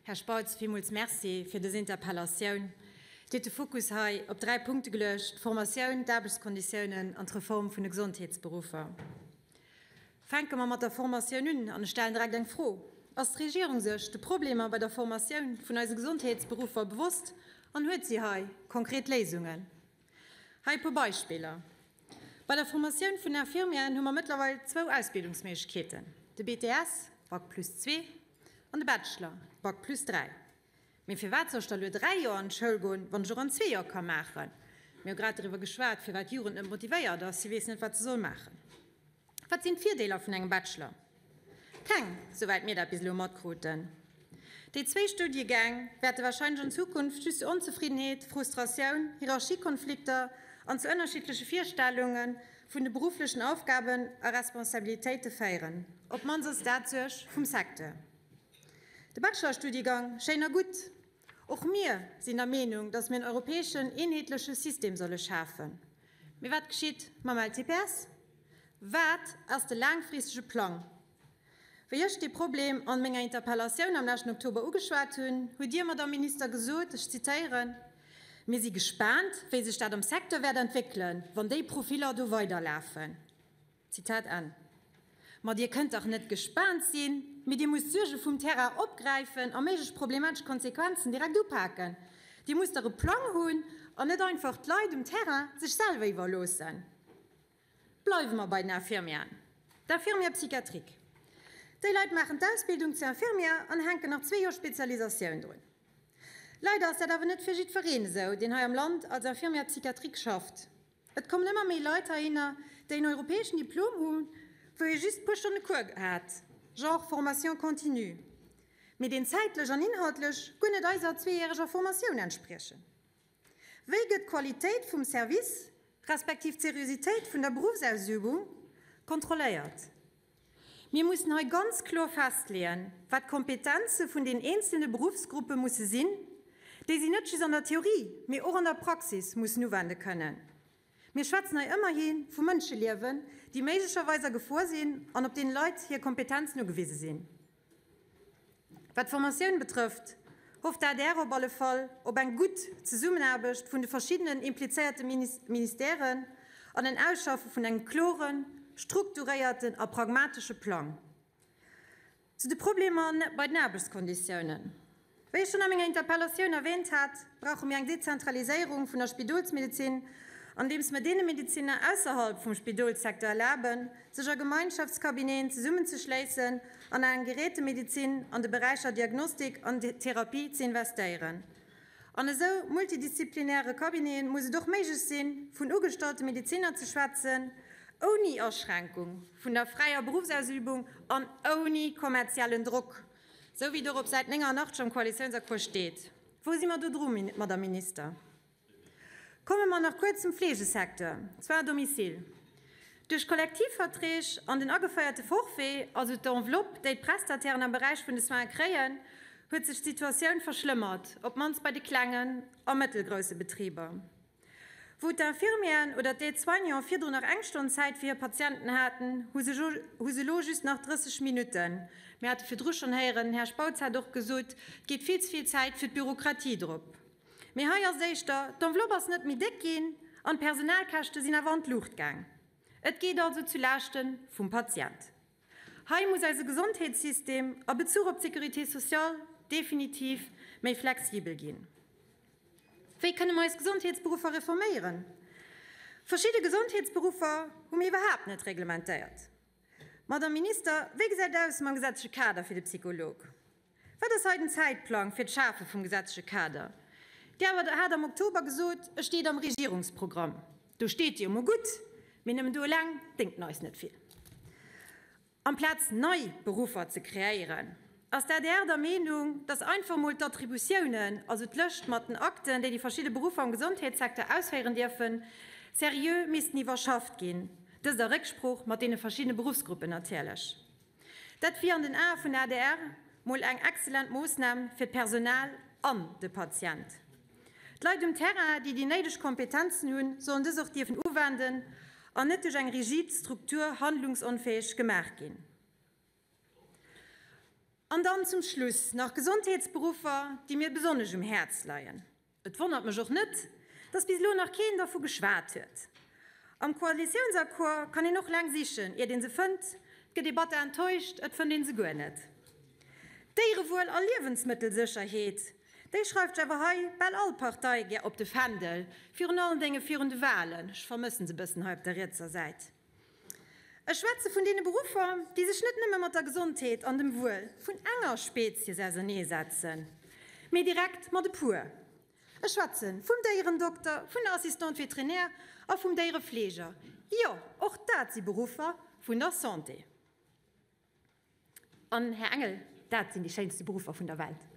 Här Spautz, villmools Merci fir dës Interpellatioun. Dir hutt de Fokus hei op 3 Punkte geluecht, d'Formatioun, d'Aarbechtskonditiounen an d'Reform vun de Gesondheetsberuffer. Fänke mer mat der Formatioun un an ech stellen direkt eng Fro, Ass d'Regierung sech de Problemer bei der Formatioun vun eise Gesondheetsberuffer bewosst an huet si hei konkret Léisungen? Hei e puer Beispiller, Bei der Formatioun vun Infirmieren hu mer mëttlerweil zwou Ausbildungsméiglechkeeten, de BTS, Bac plus zwee, an de Bachelor, Bac plus 3. Mee firwat soll ech da lo 3 Joer an d'Schoul goen, wann ech och an zwee Joer ka maachen? Mir hu grad doriwwer geschwat, firwat d'Jugend net motivéiert ass, si weess net, wat se soll maachen. Wat sinn d'Virdeeler vun engem Bachelor? Keng, souwäit mir dat bis elo matkruten. Déi zwéi Studiegäng wäerte warscheinlech an Zukunft just zu Onzefriddenheet, Frustratioun, Hierarchiekonflikter an zu ënnerschiddleche Virstellunge vun de berufflechen Aufgaben a Responsabilitéite féieren. Op d'mannst ass dat d'Suerg vum Secteur. De Bachelorstudiegang, schéin a gutt. Och mir sinn der Meenung, datt mir en europäeschen eenheetleche System solle schafen. Mee wat geschitt mam LTPS? Wat ass de laangfristege Plang? Wéi ech dee Problem an menger Interpellatioun am leschten Oktober ugeschwat hunn, hutt Dir, Madamm Minister, gesot, ech zitieren, Mir si gespaant, wéi sech dat am Secteur wäert entwéckelen, wann déi Profiller do weiderlafen. Zitat Enn. Ma Dir kënnt dach net gespaant sinn, mee Dir musst d'Suerge vum Terrain opgräifen a méiglech problematesch Konsequenzen direkt upaken. Dir musst dach e Plang hunn an net einfach d'Leit um Terrain sech selwer iwwerloossen. Bleiwe mer bei den Infirmieren. D'Infirmière psychiatrique. Déi Leit maachen d'Ausbildung zur Infirmière an hänken nach zwee Joer Spezialisatioun drun. Leider ass dat awer net fir jiddwereen esou, deen hei am Land als Infirmière psychiatrique schafft. Et kommen ëmmer méi Leit heihinner, déi en europäeschen Diplom hunn, wou ee just puer Stonne Cours hat, genre Formation continue, mee deen zäitlech an inhaltlech guer net eiser zweejäreger Formatioun entspriechen. Wéi gëtt d'Qualitéit vum Service, respektiv d'Seriositéit vun der Beruffsausübung kontrolléiert? Mir mussen hei ganz kloer festleeën, wat d'Kompetenze vun den eenzelne Beruffsgruppe musse sinn, déi si net just an der Theorie, mee och an der Praxis mussen uwende kënnen. Mir schwätzen hei ëmmerhi vu Mënscheliewen, déi méiglecherweis a Gefor sinn an op deene Leit hir Kompetenzen ugewise sinn. Wat d'Formatioun betrëfft, hofft d'ADR op alle Fall op eng gutt Zesummenaarbecht vun de verschiddenen implizéierte Ministèren an en Ausschaffe vun engem kloren, strukturéierten a pragmatesche Plang. Zu de Problemer bei den Aarbechtskonditiounen. Wéi ech schonn a menger Interpellatioun erwähnt hat, brauche mir eng Dezentraliséierung vun der Spidolsmedezin, andeems mir deene Medezinner ausserhalb vum Spidolssecteur erlaben, sech a Gemeinschaftscabineten zesummenzeschléissen an a eng Gerätemedezin an de Beräicher Diagnostik an Therapie ze investéieren. An esou multidisziplinäre Cabinete muss et och méiglech sinn, vun ugestallte Medezinner ze schwätzen, ouni Aschränkung vun der fräier Beruffsausübung an ouni kommerziellen Drock. Sou wéi et och op Säit 89 am Koalitiounsaccord steet. Wou si mer do dru, Madame Minister? Komme mer nach kuerz zum Fleegesecteur, Soins à domicile. Duerch d'Kollektivverträg an den agefeierte Forfait, also d'Enveloppe, déi d'Prestatairen am Beräich vun de Soins kréien, huet sech d'Situatioun verschlëmmert, op d'mannst bei de klengen a mëttelgrousse Betriber. Wou d'Infirmieren oder d'Aide-soignants virdrun nach eng Stonn Zäit fir hir Patienten haten, hu se elo just nach 30 Minutten. Mir hate virdru schonn héieren, den Här Spautz hat och gesot, et geet vill ze vill Zäit fir d'Bürokratie drop. Mee hei ass et éischter, d'Enveloppe ass net méi déck ginn an d'Personalkäschte sinn awer an d'Luucht gaang. Et geet also zu Laaschte vum Patient. Hei muss eise Gesondheetssystem a Bezuch op d'Sécurité sociale definitiv méi flexibel ginn. Wéi kënne mer eis Gesondheetsberuffer reforméieren? Verschidde Gesondheetsberuffer hu mir iwwerhaapt net reglementéiert. Madame Minister, wéi gesäit et aus mam gesetzleche Kader fir de Psycholog? Wat ass hei den Zäitplang fir d'Schafe vum gesetzleche Kader? Dir awer hat am Oktober gesot, e steet am Regierungsprogramm. Do steet jo emol gutt, mee nëmmen do eleng déngt en eis net vill. Amplaz nei Beruffer ze kreéieren, ass d'ADR der Meenung, datt einfach emol d'Attributiounen, also d'Lëscht mat den Akten, déi déi verschidde Beruffer am Gesondheetssecteur ausféieren dierfen, seriö missten iwwerschafft ginn, dëst a Récksprooch mat deene verschiddene Beruffsgruppen natierlech. Dat wier an den Ae vun der adr mol eng excellent Moossnam fir d'Personal an de Patient. D'Leit um Terrain, déi déi néideg Kompetenzen hunn, sollen dës och dierfen uwenden an net duerch eng rigid Struktur handlungsonfäeg gemaach ginn. An dann zum Schluss nach Gesondheetsberuffer, déi mir besonnesch um Häerz leien. Et wonnert mech och net, dass bis elo nach keen dervu geschwat huet. Am Koalitiounsaccord kann een och laang sichen, iert een se fënnt. Et gëtt ee batter enttäuscht, et fënnt een se guer net. Déierewuel a Liewensmëttelsécherheet, déi schreift sech awer hei bal all Partei gär op de Fändel, virun allen Dénge virun de Walen. Ech vermëssen se e bëssen hei op der rietser Säit. Ech schwätze vun deene Beruffer, déi sech net nëmme mat der Gesondheet an dem Wuel vun enger Spezies auserneesetzen, mee direkt mat e puer. Ech schwätze vum Déierendokter, vun der Assistante vétérinaire a vum Déierefleeger. Jo, och dat si Beruffer vun der Santé. An, Här Engel, dat sinn déi schéinste Beruffer vun der Welt.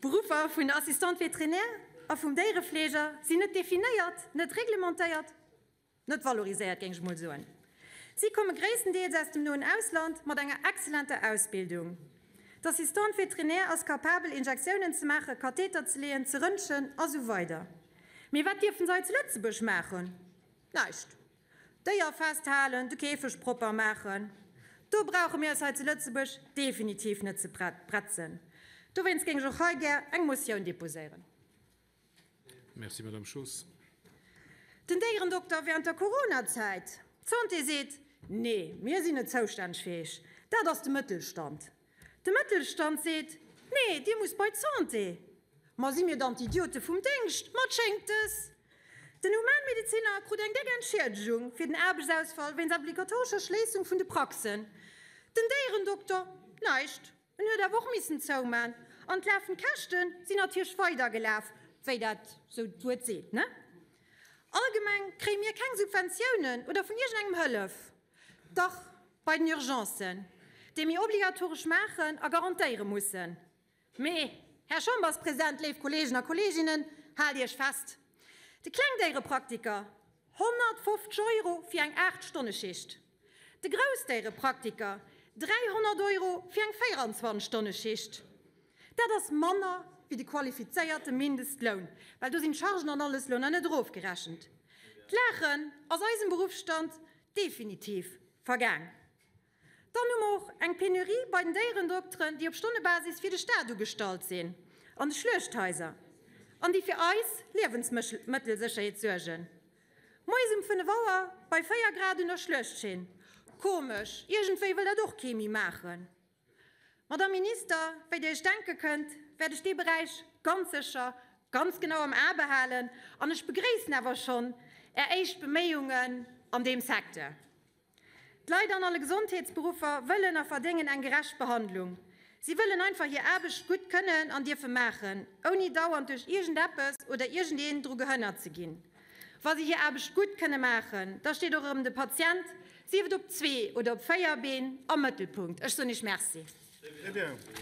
D'Beruffer vun der Assistante vétérinaire a vum Déierefleeger sinn net definéiert, net reglementéiert, Net valoriséiert, géing ech mol soen. Si komme gréisstendeels aus dem noen Ausland mat enger excellenter Ausbildung. D'Assistante vétérinaire ass capabel, Injektiounen ze maachen, Katheter ze leeën, ze röntgen a sou weider. Mee wat dierfen se hei zu Lëtzebuerg maachen? Näischt. D'Déier festhalen, de Käfeg propper maachen. Do brauche mir eis hei zu Lëtzebuerg definitiv net ze bretzen. Dowéinst géing ech och hei gär eng Motioun deposéieren. Merci, Madame Schoos. Den Déierendokter wärend der Coronazäit, D'Santé seet, Nee, mir sinn net zoustänneg fir Iech, dat ass de Mëttelstand. De Mëttelstand seet, Nee, Dir musst bei d'Santé. Ma si mir dann d'Idiote vum Déngscht? Ma et schéngt es. Den Humanmedeziner krut eng déck Entschiedegung fir den Aarbechtsausfall wéinst obligatorescher Schléissung vun de Praxen. Den Déierendokter näischt. En huet awer och missen zouman an d'lafend Käschte sinn natierlech weidergelaf, wéi dat sou d'Wuert seet, ne? Allgemeng kréie mir keng Subventiounen oder vun iergendengem Hëllef. Dach bei den Urgencen, déi mir obligatoresch maachen a garantéiere mussen. Mee, Här Chamberspresident, léif Kolleegen a Kolleeginnen, haalt Iech fest, De Klengdéierepraktiker, 150 Euro fir eng 8 Stonne-Schicht. De Groussdéierepraktiker, 300 Euro fir eng 24 Stonne Schicht. Dat ass manner wéi de qualifizéierte Mindestloun, well do sinn d'Chargen an alles lo nach net erofgerechent. D'Laachen ass eisem Beruffsstand definitiv vergaang. Dann hu mer och eng Penurie bei den Déierendokteren, déi op Stonnebasis fir de Staat ugestallt sinn an de Schluechthaiser an déi fir eis Liewensmëttelsécherheet suergen. Moies um 5 Auer bei 4 Grad un der Schluechtschinn. Komesch, iergendwéi wëll dat och kee méi maachen. Madame Minister, wéi Dir Iech denke kënnt, wäert ech dee Beräich ganz sécher ganz genau am A behalen an ech begréissen awer schonn Är éischt Beméiungen an deem Secteur. D'Leit an alle Gesondheetsberuffer wëllen a verdéngen eng gerecht Behandlung. Si wëllen einfach hir Aarbecht gutt kënnen an dierfe maachen, ouni dauernd duerch iergendeppes oder iergendeen dru gehënnert ze ginn. Wa si hir Aarbecht gutt kënne maachen, da steet och erëm de Patient, sief et op zwee oder op véier Been, am Mëttelpunkt. Ech soen Iech Merci.